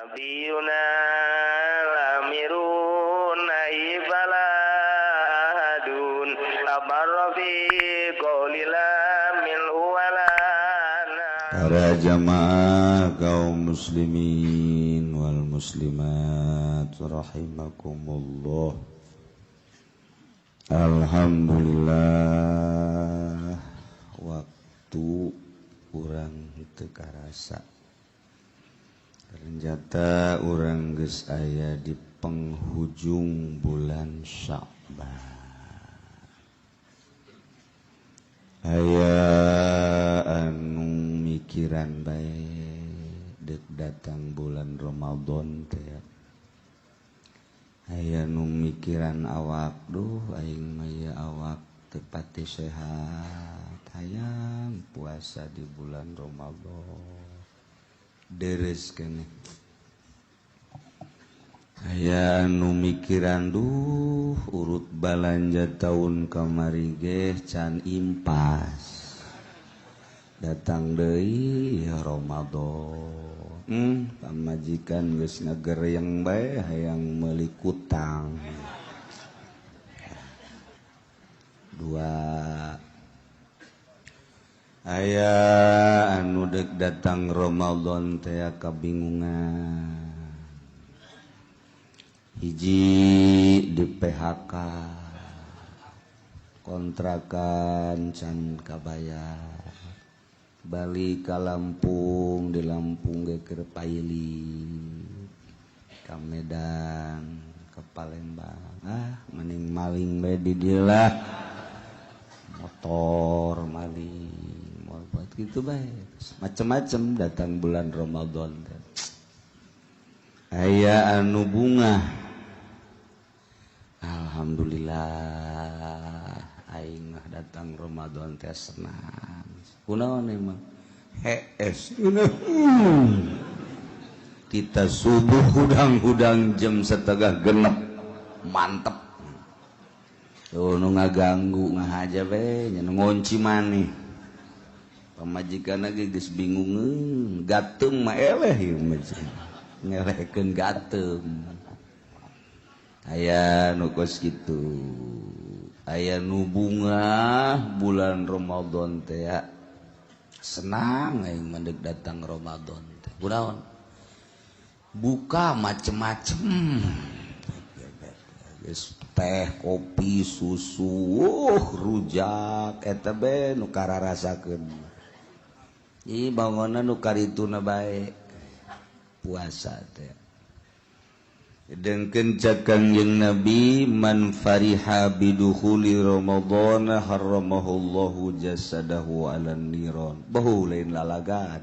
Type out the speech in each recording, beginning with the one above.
Nabiyuna lamirun naibala ahadun abarra fi qawlila min wala. Para jamaah kaum muslimin wal muslimat rahimakumullah. Alhamdulillah, waktu urang teu karasa. Ternyata urang geus aya di penghujung bulan Sya'ban. Aya anu mikiran bae dek datang bulan Ramadan teh. Aya nu mikiran awak, duh aing mah ieu awak teu pati sehat, hayang puasa di bulan Ramadan. Deres keneh. Aya anu mikiran, duh urut balanja tahun kamari ge can impas. Datang deui ya Ramadan. Pamajikan geus ngagereng bae hayang meuli kutang. Dua. Aya anu dek datang Ramadan teh kabingungan. Hiji di PHK, kontrakan can kabayar, balik ka Lampung, di Lampung ge keur pailit, ka Medan, ka Palembang, ah mending maling bae di dieu lah, motor maling, buat gitu bae, macem-macem datang bulan Ramadan teh. Aya anu bungah, alhamdulillah aing mah datang Ramadan teh senang. Kunaon emang? Hees. Kita subuh hudang-hudang jam 5.30 mantep. Tuh nu ngaganggu ngahaja we nya ngunci maneh. Pamajikan ge geus bingungeun, gateung mah eleh ieu mah. Ngelehkeun gateung. Aya nu kos kitu. Aya nu bungah bulan Ramadan teh senang aing mah deuk datang Ramadan teh. Kunaon? Buka macem-macem. Geus teh, kopi, susu, rujak eta be nu kararasakeun. Ih bangunna nu karituna bae puasa teh. Dengkeun cek Kangjeng Nabi, man fariha bidukhuli Ramadan harramahullahu jasadahu 'alan niron. Beuh lain lalagan.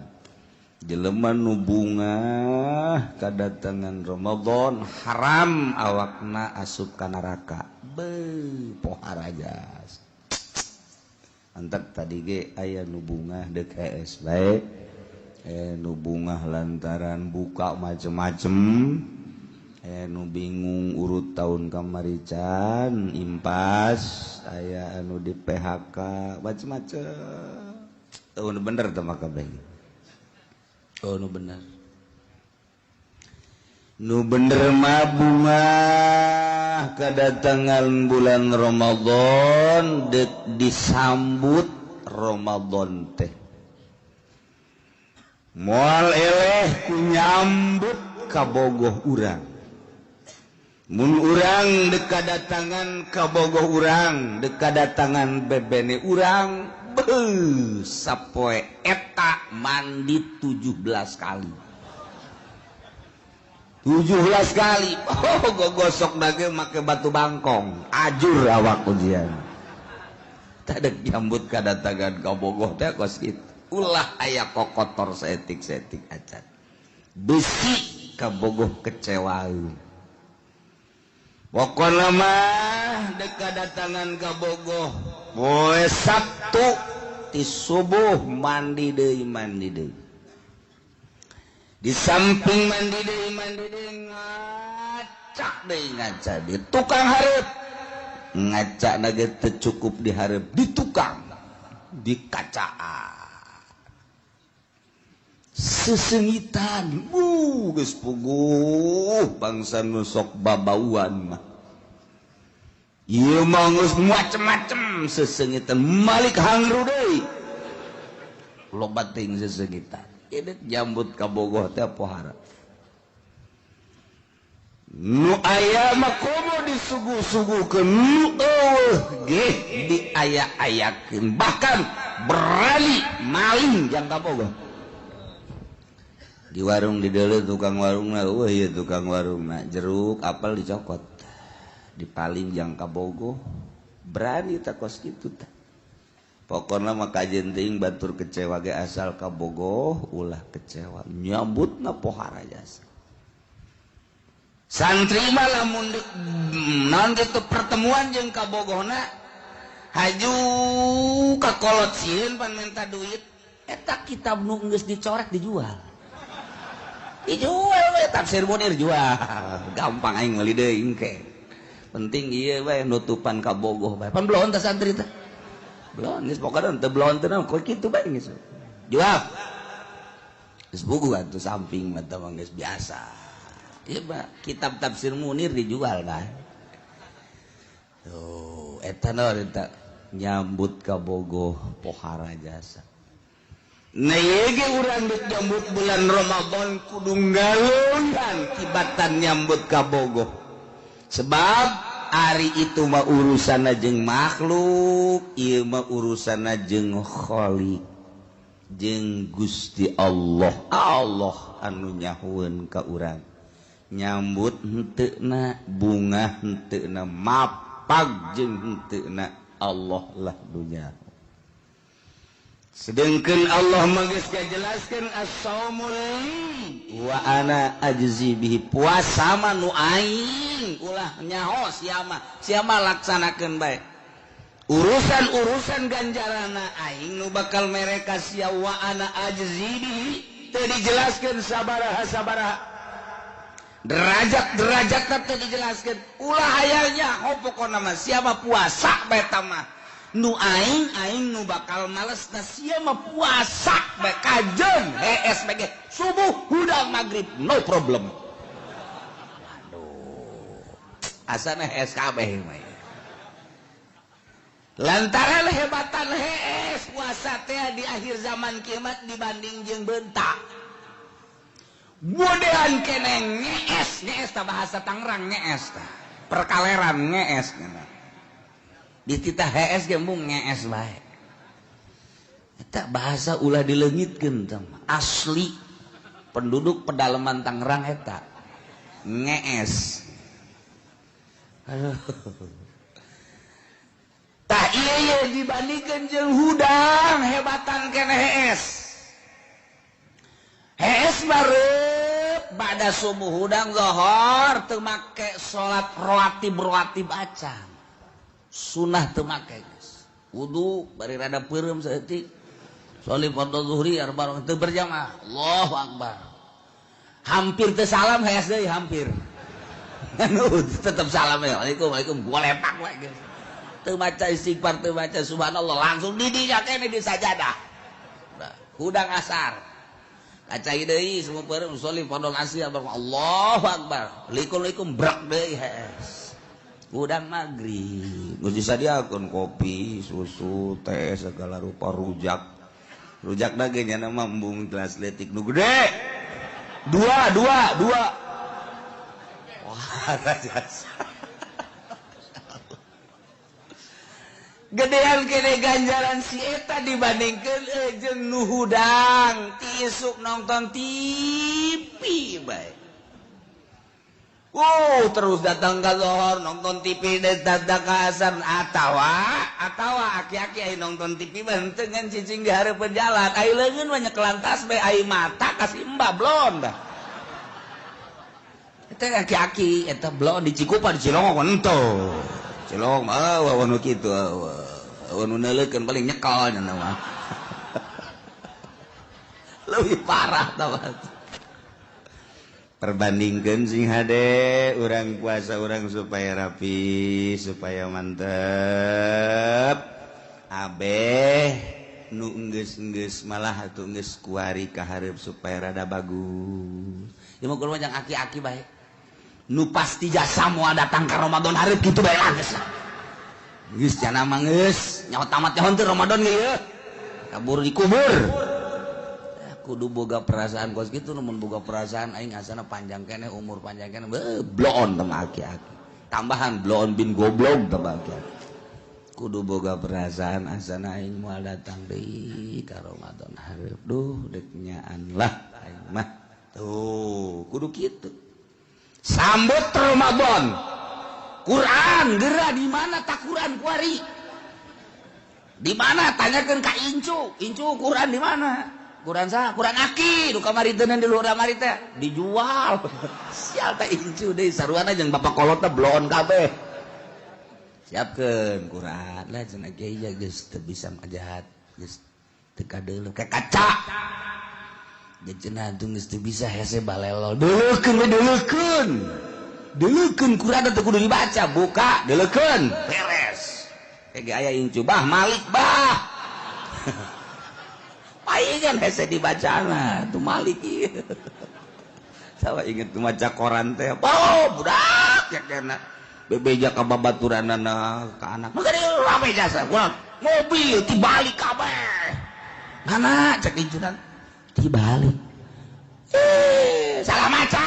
Jelema nu bungah kadatangan Ramadan haram awakna asup ka neraka. Beuh poharajas. Antak tadi ge aya nu bungah deuk hees bae. Nu bungah lantaran buka macem-macem. Anu bingung urut tahun kamari can impas, aya anu di PHK macem-macem. Oh nu bener teh mah kabeh. Oh nu bener. Nu bener mah bungah kedatangan bulan Ramadan dek disambut Ramadan teh. Moal eleh ku nyambut kabogoh urang. Mun urang dek kadatangan kabogoh urang, dek kadatangan bebene urang, beuh sapoe eta mandi 17 kali. 17 kali. Oh, gogosok dage make batu bangkong, ajur awak ujian. Tak dek nyambut kadatangan kabogoh teh kos kitu. Ulah aya kokotor seetik-seetik acan. Besi kabogoh kecewaeun. Pokona mah dek kadatangan kabogoh poe Sabtu ti subuh mandi deui mandi deui. Di samping mandi deui ngacak deui ngaca di tukang hareup. Ngaca na ge teu cukup di hareup, di tukang, di kacaan. Sesengitan geus puguh bangsa nu sok babauan mah. Ieu mah geus macem-macem sesengitan malik hangru deui. Loba teuing sesengitan. Ieu jambut kabogoh teh pohara. Nu aya mah komo disuguh-suguhkeun, nu eueuh ge diaya-ayakeun, bahkan berani maling jang kabogoh. Di warung di deuleu tukang warungna, eueuh ieu tukang warungna, jeruk apel dicokot. Dipaling jang kabogoh, berani tah kos kitu tah. Pokona mah kajeun teuing batur kecewa ge asal kabogoh ulah kecewa, nyambutna pohara jasa. Santri mah lamun naon kitu pertemuan jeung kabogohna haju ka kolot sieun pan minta duit, eta kitab nu geus dicorek dijual. Dijual we tafsir Munir jual. Gampang aing meuli deui engke. Penting ieu we nutupan kabogoh bae. Pan belon teh santri teh. Belon geus pokona teu belon teh naon kitu bae geus. Jual. Geus buku atuh samping mah teh geus biasa. Iya pak, kitab tafsir Munir dijual bah. Tuh, eta naon eta nyambut kabogoh pohara jasa. Nah ieu ge urang geus nyambut bulan Ramadan kudu ngalungkan kibatan nyambut kabogoh. Sebab ari itu mah urusanna jeung makhluk, ieu mah urusanna jeung Khalik, jeung Gusti Allah. Allah anu nyahueun ka urang. Nyambut henteuna bunga henteuna mapag jeung henteuna Allah lah dunya. Sedengkeun Allah mah geus ngajelaskeun as-saumul li wa ana ajzi bihi, puasa mah nu aing ulah nyaho sia mah, sia mah laksanakeun bae. Urusan-urusan ganjarana aing nu bakal mere ka sia wa ana ajzi bihi teu dijelaskeun sabaraha sabaraha. Derajat-derajat teu dijelaskeun. Ulah hayalnya ho pokona mah sia mah puasa bae ta mah. Nu aing aing nu bakal males na sia mah puasa bae kajeun hees bae ge subuh hudang magrib no problem. Waduh. Asana hees kabeh mah. Lantaran hebatan hees puasa teh di akhir zaman kiamat dibanding jeung beunta. Bodean kene ngees, ngees ta bahasa Tangerang ngees ta. Perkaleran ngees nya. Dititah hees ge embung ngees bae. Eta bahasa ulah dileungitkeun tah asli penduduk pedalaman Tangerang eta. Ngees. Aduh. Tah ieu dibandingkeun jeung hudang hebatan kene hees. Hees bareup bada subuh hudang zohor teu make salat rawatib acan. Sunah teu make geus. Wudu bari rada peureum saeutik. Sholli fardhu zuhri arba teu berjamaah. Allahu akbar. Hampir teu salam hees deui hampir. Anu tetep salam ya. Waalaikumsalam golepak we geus. Teu maca istighfar teu maca subhanallah langsung di dinya keneh di sajadah. Hudang asar. Kacai deui semua peureum sholli fardhu asri Allahu akbar. Likum-likum brak deui hees. Hudang magrib geus disadiakeun kopi, susu, teh segala rupa rujak. Rujak da ge nya mah embung gelas leutik nu gede. Dua. Wah, jasa. Gedean kene ganjaran si eta dibandingkeun jeung nu hudang ti isuk nonton TV bae. Terus datang ka zohor nonton TV datang ka asar atawa aki-aki ai nonton TV mah henteu ngan cicing di hareupeun jalan ai leungeun mah nyekelan tas bae ai mata ka si Mbah blon dah. Eta aki-aki eta blon di Cikupa di Cilongok henteu. Cilong mah nu kitu nu neuleukeun paling nyekel nya mah. Leuwih parah tah. Perbandingkeun sing hade urang puasa urang supaya rapi, supaya mantep. Abeh Nu geus-geus malah atuh geus kuari ka hareup supaya rada bagus. Ieu mah kudu jang aki-aki bae. Nu pasti jasa moal datang ka Ramadan hareup kitu bae lah geus. Geus jana mah geus nyaho tamat nyaho teu Ramadan ge ieu. Kabur dikubur. Kudu boga perasaan kos kitu, mun boga perasaan aing asana panjang keneh umur, panjang keneh, bloon teh aki-aki. Tambahan bloon bin goblok tambah aki-aki. Kudu boga perasaan asana aing moal datang deui ka Ramadan hareup, duh dek nyaan lah aing mah. Tuh kudu kitu. Sambut Ramadan. Quran geura di mana tak Quran kuari? Di mana tanyakeun ka incu? Incu Quran di mana? Quran sah, Quran aki, nu kamari teh di luhur kamari teh dijual. Sial teh incu deui saruana jeung bapak kolot teh bloon kabeh. Siapkeun Quran lah cenah kiai geus teu bisa majahat, geus teu kadeuleu kayak kaca. Geus cenah atuh geus teu bisa hese balelo. Deuleukeun we deuleukeun. Deuleukeun Quran teh kudu dibaca, buka deuleukeun, beres. Kayak aya incu bah Malik bah. Palingan hese dibacana tuh Malik ieu. Sawa inget tuh maca koran teh. Oh, budak ya kena. Bebeja ka babaturanana ka anak. Maka rame jasa. Kurang mobil tibalik kabeh. Mana cek incunan tibalik. Eh, salah maca.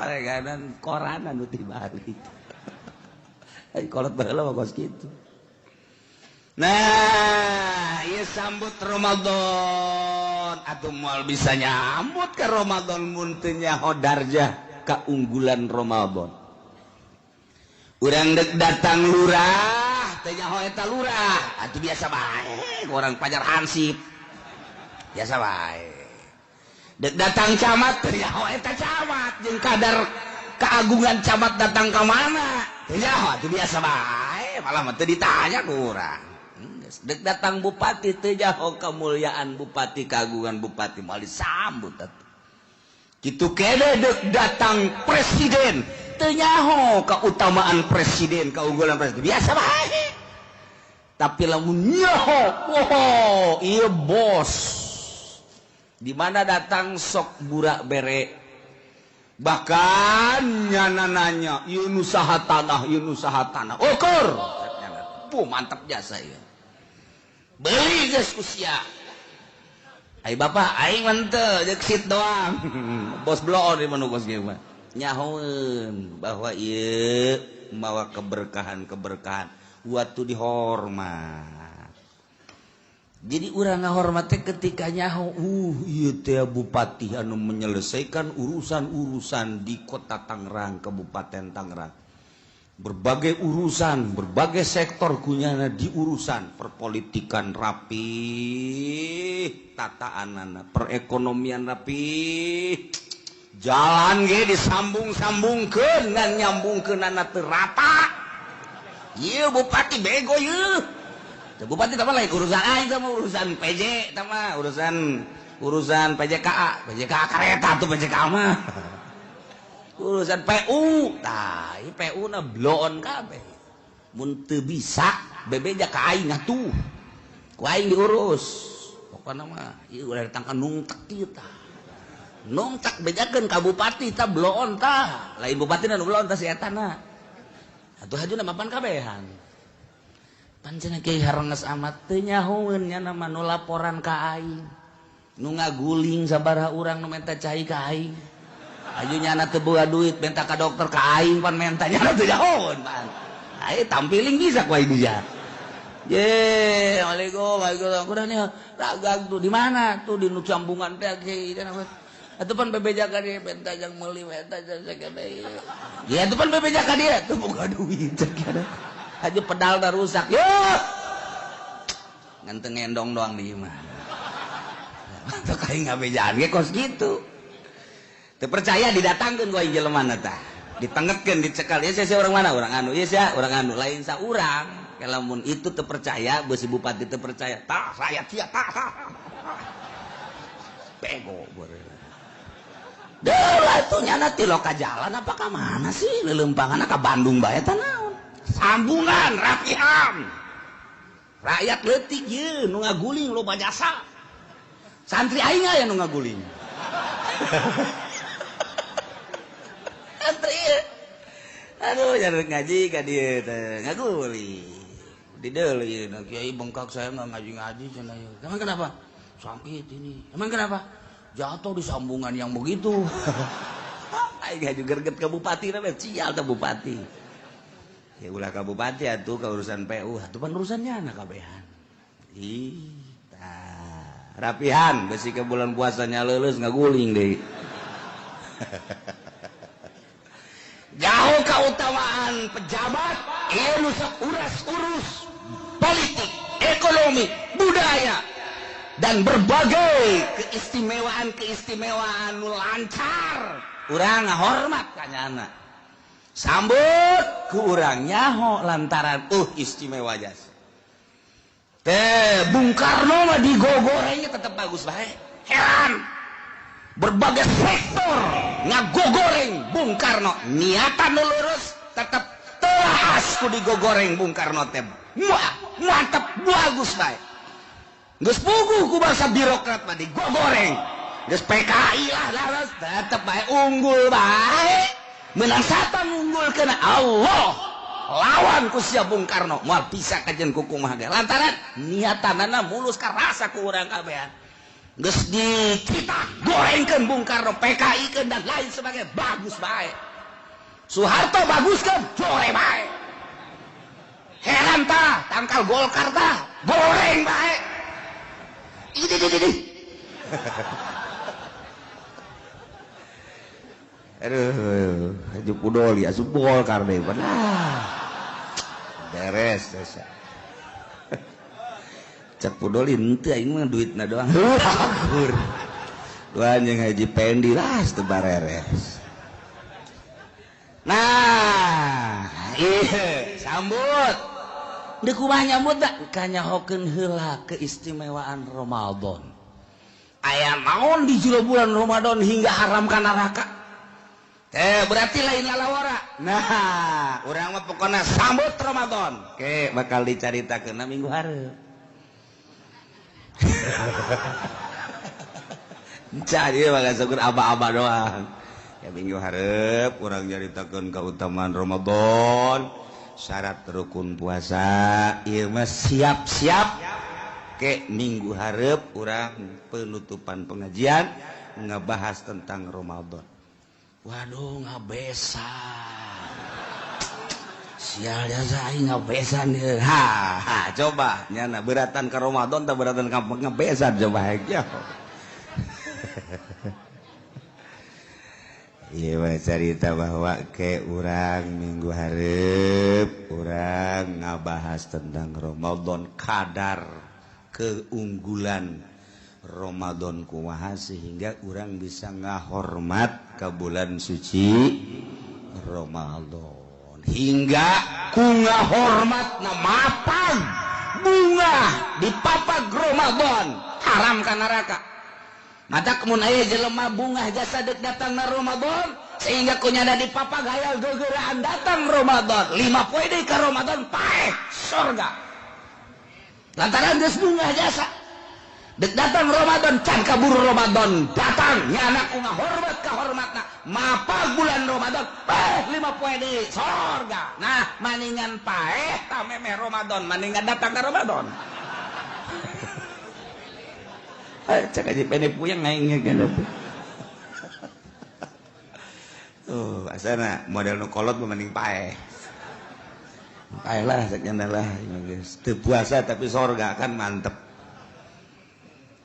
Reganan koran anu tibalik. Ai kolot baheula mah kos kitu. Nah, ieu sambut Ramadan atuh moal bisa nyambut ke Ramadan mun teu nyaho darjah keunggulan Ramadan. Urang dek datang lurah, teu nyaho eta lurah, atuh biasa bae, orang pajar hansip. Biasa bae. Dek datang camat, teu nyaho eta camat, jeung kadar keagungan camat datang ka mana? Teu nyaho atuh biasa bae, malah mah teu ditanya ku urang. Dek datang bupati teu nyaho kemuliaan bupati, keagungan bupati, moal disambut atuh. Kitu kene dek datang presiden teu nyaho keutamaan presiden, keunggulan presiden, biasa bae. Tapi lamun nyaho, oh ieu bos. Di mana datang sok burak bere. Bahkan nyana nanya, ieu nu saha tanah, ieu nu saha tanah. Ukur. Puh, mantap jasa ieu. Beli geus usia. Ai bapak aing mah teu jeung sit doang. Bos bloon di manu kos kieu mah. Nyahoeun bahwa ieu mawa keberkahan-keberkahan waktu dihormat. Jadi urang ngahormat teh ketika nyaho, ieu teh bupati anu menyelesaikan urusan-urusan di kota Tangerang, Kabupaten Tangerang. Berbagai urusan, berbagai sektor kunyana diurusan, perpolitikan rapi, tataanana, perekonomian rapi, jalan ge disambung-sambungkeun ngan nyambungkeunana teu rata. Ieu bupati bego ieu. Teu bupati teh mah lain urusan aing teh mah urusan PJ teh mah urusan urusan PJKA, PJKA kareta tuh PJKA mah. Urusan PU, tah ieu PU na bloon kabeh. Mun teu bisa bebeja ka aing atuh. Ku aing diurus. Pokona mah ieu ulah datang ka nungtek ieu tah. Nungtek bejakeun ka bupati tah bloon tah. Lain bupati nu bloon tah si eta na. Atuh hajuna mapan kabehan. Pancen kiai harenges amat teu nyahoeun nya mah nu laporan ka aing. Nu ngaguling sabaraha urang nu menta cai ka aing. Aju nyana teu boga duit minta ka dokter ka aing pan menta nyana teu nyahoeun pan. Ai tampiling bisa ku aing dia. Ye, Waalaikumsalam, waalaikumsalam. Udah nih ragang tuh di mana? Tuh di nu sambungan teh kiai. Atuh pan bebeja ka dia menta jang meuli menta jang sagede. Ya atuh pan bebeja ka dia tuh boga duit cek. Aja pedal dah rusak. Yo. Ngan teu ngendong doang di imah. Atuh kayak ngabejaan ge kos kitu. Teu percaya didatangkeun ku aing jelema na tah. Ditengetkeun dicekal. Ieu sia orang mana? Orang anu. Ieu sia orang anu lain saurang. Lamun itu teu percaya, beusi bupati teu percaya. Tah saya sia tah. Bego beureun. Deula tuh nyana ti loka jalan apa ka mana sih? Leuleumpanganna ka Bandung bae tah naon? Sambungan rapihan. Rakyat leutik ye nu ngaguling loba jasa. Santri aing aya nu ngaguling. Santri. Aduh, jangan ngaji ka dieu teh, ngaguling. Di deuleu ieu kiai bengkak saya enggak ngaji-ngaji cenah ieu. Emang kenapa? Sakit ini. Emang kenapa? Jatuh di sambungan yang begitu. Aing haju gerget ka bupati na sial teh bupati. Ya ulah ka bupati atuh ka urusan PU, atuh pan urusannya anak kabehan. Ih, tah. Rapihan besi ke bulan puasanya leuleus ngaguling deui. Jauh keutamaan pejabat, ieu nu sok uras-urus politik, ekonomi, budaya dan berbagai keistimewaan-keistimewaan nu lancar. Urang ngahormat ka nyana. Sambut ku urang nyaho lantaran istimewa jasa. Teh Bung Karno mah digogorengnya tetep bagus bae. Heran. Berbagai sektor ngagogoreng Bung Karno, niatan nu lurus tetep telas ku digogoreng Bung Karno teh. Wah, mantep bagus bae. Geus puguh ku bangsa birokrat mah digogoreng. Geus PKI lah laras tetep bae unggul bae. Menang satan unggul kena Allah. Lawan ku sia Bung Karno moal bisa kajen kukumaha ge. Lantaran niatanana mulus karasa ku urang kabehan. Geus dicita gorengkeun Bung Karno, PKI keun dan lain sebagainya bagus bae. Soeharto baguskeun, jore bae. Heran tah, tangkal Golkar tah, goreng bae. Ini ini. Aduh, haji pudoli asup Golkar deui. Nah. Beres desa. Cek pudoli henteu aing mah duitna doang. Akur. Dua anjing haji Pendi lah teu bareres. Nah, ieu sambut. Deuk kumaha nyambut da? Kanyahokeun heula keistimewaan Ramadan. Aya naon di jero bulan Ramadan hingga haram ka neraka? Berarti lain lalawara. Nah, urang mah pokona sambut Ramadan. Oke, bakal dicaritakeun minggu hareup. Cari bakal syukur aba-aba doang. Ya minggu hareup urang nyaritakeun keutamaan Ramadan, syarat rukun puasa, ieu mah siap-siap. Ke minggu hareup urang penutupan pengajian ngebahas tentang Ramadan. Waduh ngabesan. Sial jasa aing ngabesan ieu. Ha, ha coba nyana beratan ka Ramadan tah beratan ka ngabesan coba ya. Ieu mah carita bahwa ke urang minggu hareup urang ngabahas tentang Ramadan, kadar keunggulan Ramadan kumaha sehingga urang bisa ngahormat ke bulan suci Ramadan hingga ku ngahormatna mapan bunga di papag Ramadan haram ka neraka. Mata kemun aya jelema bunga jasa deuk datang na Ramadan sehingga kunyana di papag hayal gegeraan datang Ramadan 5 poe deui ka Ramadan paeh sorga lantaran geus bunga jasa. Dek datang Ramadan can kaburu Ramadan datang nyana ku ngahormat ka hormatna mapag bulan Ramadan paeh 5 poe deui sorga. Nah maningan paeh ta memeh Ramadan maningan datang ka Ramadan. Cek aja pene puyeng aing ge. Tuh asana model nu kolot mah mending paeh. Paeh lah cek nyana lah geus teu puasa tapi sorga kan mantep.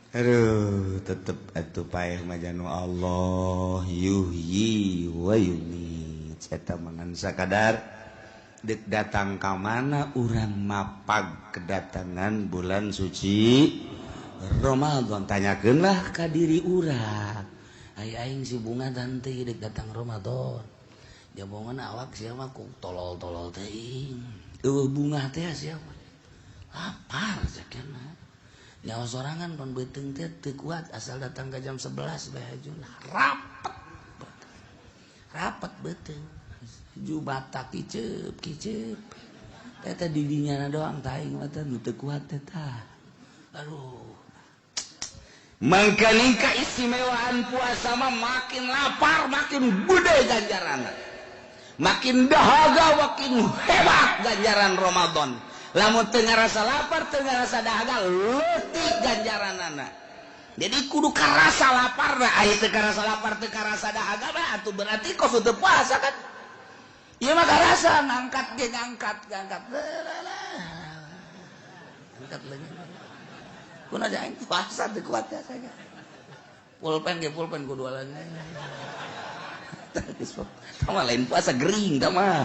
Aduh, tetep atuh paeh majanu Allah yuhyi wa yumiit. Eta mangan sakadar dek datang ka mana urang mapag kedatangan bulan suci Ramadan. Tanyakeunlah ka diri urang. Ai aing si bunga tante dek datang Ramadan. Jabongan awak sia mah ku tolol-tolol teuing. Eueuh bunga teh sia mah. Lapar sakena. Nyawa sorangan pon beuteung teh teu kuat asal datang ke jam 11 bae hajuna. Rapet. Rapet beuteung. Ju batak kiceup kiceup. Eta didinya doang tah aing mah teh nu teu kuat teh tah. Aduh. Mangkaning keistimewaan puasa mah makin lapar makin gede ganjaran. Makin dahaga makin hebat ganjaran Ramadan. Lamun teu ngarasa lapar teu ngarasa dahaga leutik ganjaranana. Jadi kudu karasa lapar nah aya teu karasa lapar teu karasa dahaga mah atuh berarti kos teu puasa kan. Ieu mah karasa ngangkat ge ngangkat ngangkat. Angkat leungeun. Kuna aja aing puasa teu kuat ya saya. Pulpen ge pulpen kudu alangan. Tama lain puasa gering tama.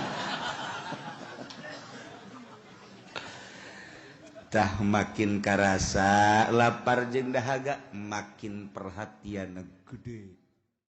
Tah makin karasa lapar jeung dahaga makin perhatian gede.